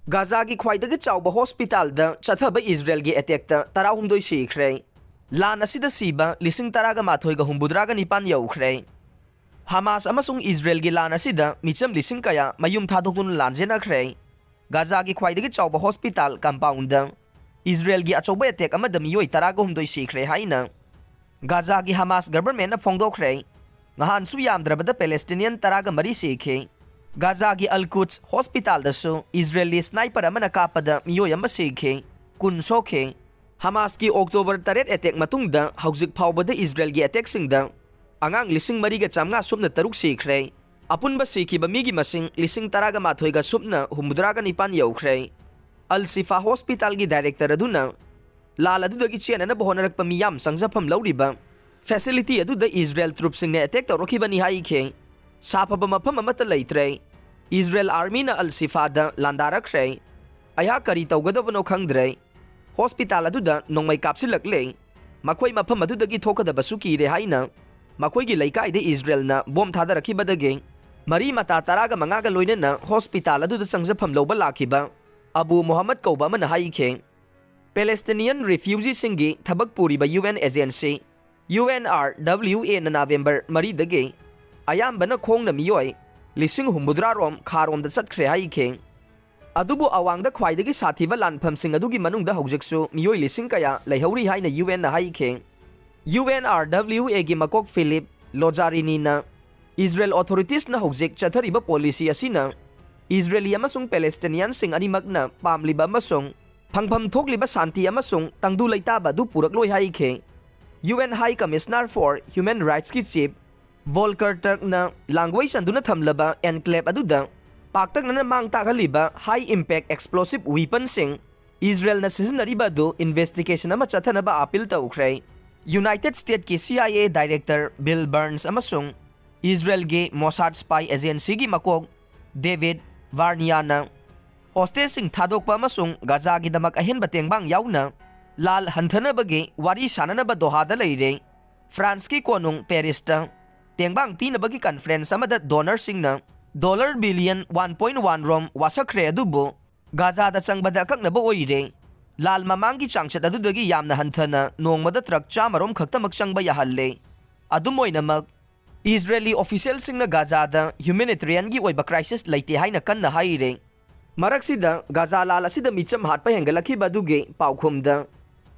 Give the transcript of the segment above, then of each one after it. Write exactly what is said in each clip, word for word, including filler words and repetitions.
ꯒꯥꯖꯥꯒꯤ ꯈ꯭ꯋꯥꯏꯗꯒꯤ ꯆꯥꯎꯕ ꯍꯣꯁꯄꯤꯇꯥꯜꯗ ꯆꯠꯊꯕ ꯏꯖꯔꯦꯜꯒꯤ ꯑꯦꯇꯦꯛꯇ ꯇꯔꯥꯍꯨꯝꯗꯣꯏ ꯁꯤꯈ꯭ꯔꯦ꯫ ꯂꯥꯟ ꯑꯁꯤꯗ ꯁꯤꯕ ꯂꯤꯁꯤꯡ ꯇꯔꯥꯒ ꯃꯥꯊꯣꯏꯒ ꯍꯨꯝꯐꯨꯇꯔꯥꯒ ꯅꯤꯄꯥꯟ ꯌꯧꯈ꯭ꯔꯦ꯫ ꯍꯃꯥꯁ ꯑꯃꯁꯨꯡ ꯏꯖꯔꯦꯜꯒꯤ ꯂꯥꯟ ꯑꯁꯤꯗ ꯃꯤꯆꯝ ꯂꯤꯁꯤꯡ ꯀꯌꯥ ꯃꯌꯨꯝ ꯊꯥꯗꯣꯛꯇꯨꯅ ꯂꯥꯟꯖꯦꯟꯅꯈ꯭ꯔꯦ꯫ ꯒꯥꯖꯥꯒꯤ ꯈ꯭ꯋꯥꯏꯗꯒꯤ ꯆꯥꯎꯕ ꯍꯣꯁꯄꯤꯇꯥꯜ ꯀꯝꯄꯥꯎꯟꯗ ꯏꯖꯔꯦꯜꯒꯤ ꯑꯆꯧꯕ ꯑꯦꯇꯦꯛ ꯑꯃꯗ ꯃꯤꯑꯣꯏ ꯇꯔꯥꯒ ꯍꯨꯝꯗꯣꯏ ꯁꯤꯈ꯭ꯔꯦ ꯍꯥꯏꯅ ꯒꯥꯖꯥꯒꯤ ꯍꯃꯥꯁ ꯒꯚꯔꯟꯃꯦꯟꯠꯅ ꯐꯣꯡꯗꯣꯛꯈ꯭ꯔꯦ꯫ ꯅꯍꯥꯟꯁꯨ ꯌꯥꯝꯗ꯭ꯔꯕꯗ ꯄꯦꯂꯦꯁꯇꯤꯅꯤꯌꯟ ꯇꯔꯥꯒ ꯃꯔꯤ ꯁꯤꯈꯤ꯫ ꯒꯥꯖꯥꯒꯤ ꯑꯜ ꯀꯨꯠꯁ ꯍꯣꯁꯄꯤꯇꯥꯜꯗꯁꯨ ꯏꯖꯔꯦꯜꯂꯤ ꯁ꯭ꯅꯥꯏꯄꯔ ꯑꯃꯅ ꯀꯥꯞꯄꯗ ꯃꯤꯑꯣꯏ ꯑꯃ ꯁꯤꯈꯤ, ꯀꯨꯟ ꯁꯣꯛꯈꯤ꯫ ꯍꯃꯥꯁꯀꯤ ꯑꯣꯛꯇꯣꯕꯔ ꯇꯔꯦꯠ ꯑꯦꯇꯦꯛ ꯃꯇꯨꯡꯗ ꯍꯧꯖꯤꯛ ꯐꯥꯎꯕꯗ ꯏꯖꯔꯦꯜꯒꯤ ꯑꯦꯇꯦꯛꯁꯤꯡꯗ ꯑꯉꯥꯡ ꯂꯤꯁꯤꯡ ꯃꯔꯤꯒ ꯆꯥꯝꯃꯉꯥ ꯁꯨꯞꯅ ꯇꯔꯨꯛ ꯁꯤꯈ꯭ꯔꯦ꯫ ꯑꯄꯨꯟꯕ ꯁꯤꯈꯤꯕ ꯃꯤꯒꯤ ꯃꯁꯤꯡ ꯂꯤꯁꯤꯡ ꯇꯔꯥꯒ ꯃꯥꯊꯣꯏꯒ ꯁꯨꯞꯅ ꯍꯨꯝꯐꯨꯇꯔꯥꯒ ꯅꯤꯄꯥꯟ ꯌꯧꯈ꯭ꯔꯦ꯫ ꯑꯜ ꯁꯤꯐꯥ ꯍꯣꯁꯄꯤꯇꯥꯜꯒꯤ ꯗꯥꯏꯔꯦꯛꯇꯔ ꯑꯗꯨꯅ ꯂꯥꯜ ꯑꯗꯨꯗꯒꯤ ꯆꯦꯟꯅꯅꯕ ꯍꯣꯠꯅꯔꯛꯄ ꯃꯤꯌꯥꯝ ꯆꯪꯖꯐꯝ ꯂꯧꯔꯤꯕ ꯐꯦꯁꯤꯂꯤꯇꯤ ꯑꯗꯨꯗ ꯏꯖꯔꯦꯜ ꯇ꯭ꯔꯨꯞꯁꯤꯡꯅ ꯑꯦꯇꯦꯛ ꯇꯧꯔꯛꯈꯤꯕꯅꯤ ꯍꯥꯏꯈꯤ꯫ ꯁꯥꯐꯕ ꯃꯐꯝ ꯑꯃꯠꯇ ꯂꯩꯇ꯭ꯔꯦ꯫ ꯏꯖꯔꯦꯜ ꯑꯥꯔꯃꯤꯅ ꯑꯜ ꯁꯤꯐꯥꯗ ꯂꯥꯟꯗꯥꯔꯛꯈ꯭ꯔꯦ꯫ ꯑꯩꯍꯥꯛ ꯀꯔꯤ ꯇꯧꯒꯗꯕꯅꯣ ꯈꯪꯗ꯭ꯔꯦ꯫ ꯍꯣꯁꯄꯤꯇꯥꯜ ꯑꯗꯨꯗ ꯅꯣꯡꯃꯩ ꯀꯥꯞꯁꯤꯜꯂꯛꯂꯦ꯫ ꯃꯈꯣꯏ ꯃꯐꯝ ꯑꯗꯨꯗꯒꯤ ꯊꯣꯛꯀꯗꯕꯁꯨ ꯀꯤꯔꯦ ꯍꯥꯏꯅ ꯃꯈꯣꯏꯒꯤ ꯂꯩꯀꯥꯏꯗ ꯏꯖꯔꯦꯜꯅ ꯕꯣꯝ ꯊꯥꯗꯔꯛꯈꯤꯕꯗꯒꯤ ꯃꯔꯤ ꯃꯇꯥ ꯇꯔꯥꯒ ꯃꯉꯥꯒ ꯂꯣꯏꯅꯅ ꯍꯣꯁꯄꯤꯇꯥꯜ ꯑꯗꯨꯗ ꯆꯪꯖꯐꯝ ꯂꯧꯕ ꯂꯥꯛꯈꯤꯕ ꯑꯕꯨ ꯃꯣꯍꯝꯃꯗ ꯀꯧꯕ ꯑꯃꯅ ꯍꯥꯏꯈꯤ꯫ ꯄꯦꯂꯦꯁꯇꯤꯅꯤꯌꯟ ꯔꯤꯐ꯭ꯌꯨꯖꯤꯁꯤꯡꯒꯤ ꯊꯕꯛ ꯄꯨꯔꯤꯕ U N agency, U N R W ꯑꯦꯅ ꯅꯕꯦꯝꯕꯔ ꯃꯔꯤꯗꯒꯤ ꯑꯌꯥꯝꯕꯅ ꯈꯣꯡꯅ ꯃꯤꯑꯣꯏ ꯂꯤꯁꯤꯡ ꯍꯨꯝꯐꯨꯇꯔꯥ ꯔꯣꯝ ꯈꯥꯔꯣꯝꯗ ꯆꯠꯈ꯭ꯔꯦ ꯍꯥꯏꯈꯤ꯫ ꯑꯗꯨꯕꯨ ꯑꯋꯥꯡꯗ ꯈ꯭ꯋꯥꯏꯗꯒꯤ ꯁꯥꯊꯤꯕ ꯂꯥꯟꯐꯝꯁꯤꯡ ꯑꯗꯨꯒꯤ ꯃꯅꯨꯡꯗ ꯍꯧꯖꯤꯛꯁꯨ ꯃꯤꯑꯣꯏ ꯂꯤꯁꯤꯡ ꯀꯌꯥ ꯂꯩꯍꯧꯔꯤ ꯍꯥꯏꯅ ꯌꯨ ꯑꯦꯟꯅ ꯍꯥꯏꯈꯤ꯫ ꯌꯨ ꯑꯦꯟ ꯑꯥꯔ ꯗꯕ꯭ꯂꯤꯎ ꯑꯦꯒꯤ ꯃꯀꯣꯛ ꯐꯤꯂꯤꯞ ꯂꯣꯖꯥꯔꯤꯅꯤꯅ ꯏꯖꯔꯦꯜ ꯑꯣꯊꯣꯔꯤꯇꯤꯁꯅ ꯍꯧꯖꯤꯛ ꯆꯠꯊꯔꯤꯕ ꯄꯣꯂꯤꯁꯤ ꯑꯁꯤꯅ ꯏꯖꯔꯦꯂꯤ ꯑꯃꯁꯨꯡ ꯄꯦꯂꯦꯁꯇꯤꯅꯤꯌꯟꯁꯤꯡ ꯑꯅꯤꯃꯛꯅ ꯄꯥꯝꯂꯤꯕ ꯑꯃꯁꯨꯡ ꯐꯪꯐꯝ ꯊꯣꯛꯂꯤꯕ ꯁꯥꯟꯇꯤ ꯑꯃꯁꯨꯡ ꯇꯪꯗꯨ ꯂꯩꯇꯥꯕ ꯑꯗꯨ ꯄꯨꯔꯛꯂꯣꯏ ꯍꯥꯏꯈꯤ꯫ U N high commissioner for human ꯔꯥꯏꯠꯁꯀꯤ ꯆꯤꯐ ꯚꯣꯜꯀꯔ ꯇꯔꯛꯅ ꯂꯥꯡꯒꯣꯏ ꯆꯟꯗꯨꯅ ꯊꯝꯂꯕ ꯑꯦꯟꯀ꯭ꯂꯦꯕ ꯑꯗꯨꯗ ꯄꯥꯛꯇꯛꯅꯅ ꯃꯥꯡ ꯇꯥꯛꯍꯜꯂꯤꯕ ꯍꯥꯏ ꯏꯝꯄꯦꯛ ꯑꯦꯛꯁꯄ꯭ꯂꯣꯁꯤꯚ ꯋꯤꯄꯟꯁꯤꯡ ꯏꯖꯔꯦꯜꯅ ꯁꯤꯖꯤꯟꯅꯔꯤꯕ ꯑꯗꯨ ꯏꯟꯚꯦꯁꯇꯤꯒꯦꯁꯟ ꯑꯃ ꯆꯠꯊꯅꯕ ꯑꯥꯄꯤꯜ ꯇꯧꯈ꯭ꯔꯦ꯫ ꯌꯨꯅꯥꯏꯇꯦꯗ ꯁ꯭ꯇꯦꯠꯀꯤ C I A director bill ꯕꯔꯟꯁ ꯑꯃꯁꯨꯡ ꯏꯖꯔꯦꯜꯒꯤ ꯃꯣꯁꯥꯗ ꯁ꯭ꯄꯥꯏ ꯑꯦꯖꯦꯟꯁꯤꯒꯤ ꯃꯀꯣꯛ ꯗꯦꯚꯤꯗ ꯚꯥꯔꯅꯤꯌꯥꯅ ꯍꯣꯁꯇꯦꯖꯁꯤꯡ ꯊꯥꯗꯣꯛꯄ ꯑꯃꯁꯨꯡ ꯒꯥꯖꯥꯒꯤꯗꯃꯛ ꯑꯍꯦꯟꯕ ꯇꯦꯡꯕꯥꯡ ꯌꯥꯎꯅ ꯂꯥꯜ ꯍꯟꯊꯅꯕꯒꯤ ꯋꯥꯔꯤ ꯁꯥꯅꯅꯕ ꯗꯣꯍꯥꯗ ꯂꯩꯔꯦ꯫ ꯐ꯭ꯔꯥꯟꯁꯀꯤ ꯀꯣꯅꯨꯡ ꯄꯦꯔꯤꯁꯇ ꯇꯦꯡꯕꯥꯡ ꯄꯤꯅꯕꯒꯤ ꯀꯟꯐꯔꯦꯟꯁ ꯑꯃꯗ ꯗꯣꯅꯔꯁꯤꯡꯅ dollar billion one point one ꯔꯣꯝ ꯋꯥꯁꯛꯈ꯭ꯔꯦ, ꯑꯗꯨꯕꯨ ꯒꯥꯖꯥꯗ ꯆꯪꯕꯗ ꯑꯀꯛꯅꯕ ꯑꯣꯏꯔꯦ꯫ ꯂꯥꯜ ꯃꯃꯥꯡꯒꯤ ꯆꯥꯡꯆꯠ ꯑꯗꯨꯗꯒꯤ ꯌꯥꯝꯅ ꯍꯟꯊꯅ ꯅꯣꯡꯃꯗ ꯇ꯭ꯔꯛ ꯆꯥꯝꯃꯔꯣꯝ ꯈꯛꯇꯃꯛ ꯆꯪꯕ ꯌꯥꯍꯜꯂꯦ꯫ ꯑꯗꯨꯝ ꯑꯣꯏꯅꯃꯛ, ꯏꯁꯔꯦꯂꯤ ꯑꯣꯐꯤꯁꯤꯌꯦꯜꯁꯤꯡꯅ ꯒꯥꯖꯥꯗ ꯍ꯭ꯌꯨꯃꯦꯅꯤꯇꯔꯤꯌꯟꯒꯤ ꯑꯣꯏꯕ ꯀ꯭ꯔꯥꯏꯁꯤꯁ ꯂꯩꯇꯦ ꯍꯥꯏꯅ ꯀꯟꯅ ꯍꯥꯏꯔꯦ꯫ ꯃꯔꯛꯁꯤꯗ, ꯒꯥꯖꯥ ꯂꯥꯜ ꯑꯁꯤꯗ ꯃꯤꯆꯝ ꯍꯥꯠꯄ ꯍꯦꯟꯒꯠꯂꯛꯈꯤꯕ ꯑꯗꯨꯒꯤ ꯄꯥꯎꯈꯨꯝꯗ,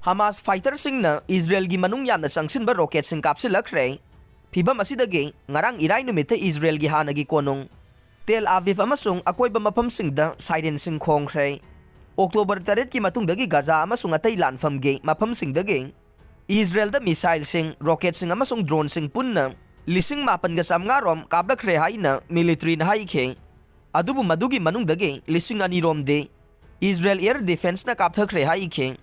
ꯍꯃꯥꯁ ꯐꯥꯏꯇꯔꯁꯤꯡꯅ ꯏꯁꯔꯦꯜꯒꯤ ꯃꯅꯨꯡ ꯌꯥꯝꯅ ꯆꯪꯁꯤꯟꯕ ꯔꯣꯀꯦꯠꯁꯤꯡ ꯀꯥꯞꯁꯤꯜꯂꯛꯈ꯭ꯔꯦ꯫ ꯐꯤꯚꯝ ꯑꯁꯤꯗꯒꯤ ꯉꯔꯥꯡ ꯏꯔꯥꯏ ꯅꯨꯃꯤꯠꯇ ꯏꯁꯔꯦꯜꯒꯤ ꯍꯥꯟꯅꯒꯤ ꯀꯣꯅꯨꯡ ꯇꯦꯜ ꯑꯕꯤꯕ ꯑꯃꯁꯨꯡ ꯑꯀꯣꯏꯕ ꯃꯐꯝꯁꯤꯡꯗ ꯁꯥꯏꯔꯦꯟꯁꯤꯡ ꯈꯣꯡꯈ꯭ꯔꯦ꯫ ꯑꯣꯛꯇꯣꯕꯔ ꯇꯔꯦꯠꯀꯤ ꯃꯇꯨꯡꯗꯒꯤ ꯒꯥꯖꯥ ꯑꯃꯁꯨꯡ ꯑꯇꯩ ꯂꯥꯟꯐꯝꯒꯤ ꯃꯐꯝꯁꯤꯡꯗꯒꯤ ꯏꯁꯔꯦꯜꯗ ꯃꯤꯁꯥꯏꯜꯁꯤꯡ, ꯔꯣꯀꯦꯠꯁꯤꯡ ꯑꯃꯁꯨꯡ ꯗ꯭ꯔꯣꯟꯁꯤꯡ ꯄꯨꯟꯅ ꯂꯤꯁꯤꯡ ꯃꯥꯄꯟꯒ ꯆꯥꯝꯃꯉꯥ ꯔꯣꯝ ꯀꯥꯞꯂꯛꯈ꯭ꯔꯦ ꯍꯥꯏꯅ ꯃꯤꯂꯤꯇꯔꯤꯅ ꯍꯥꯏꯈꯤ꯫ ꯑꯗꯨꯕꯨ ꯃꯗꯨꯒꯤ ꯃꯅꯨꯡꯗꯒꯤ ꯂꯤꯁꯤꯡ ꯑꯅꯤ ꯔꯣꯝꯗꯤ ꯏꯁꯔꯦꯜ ꯑꯦꯌꯔ ꯗꯤꯐꯦꯟꯁꯅ ꯀꯥꯞꯊꯈ꯭ꯔꯦ ꯍꯥꯏꯈꯤ꯫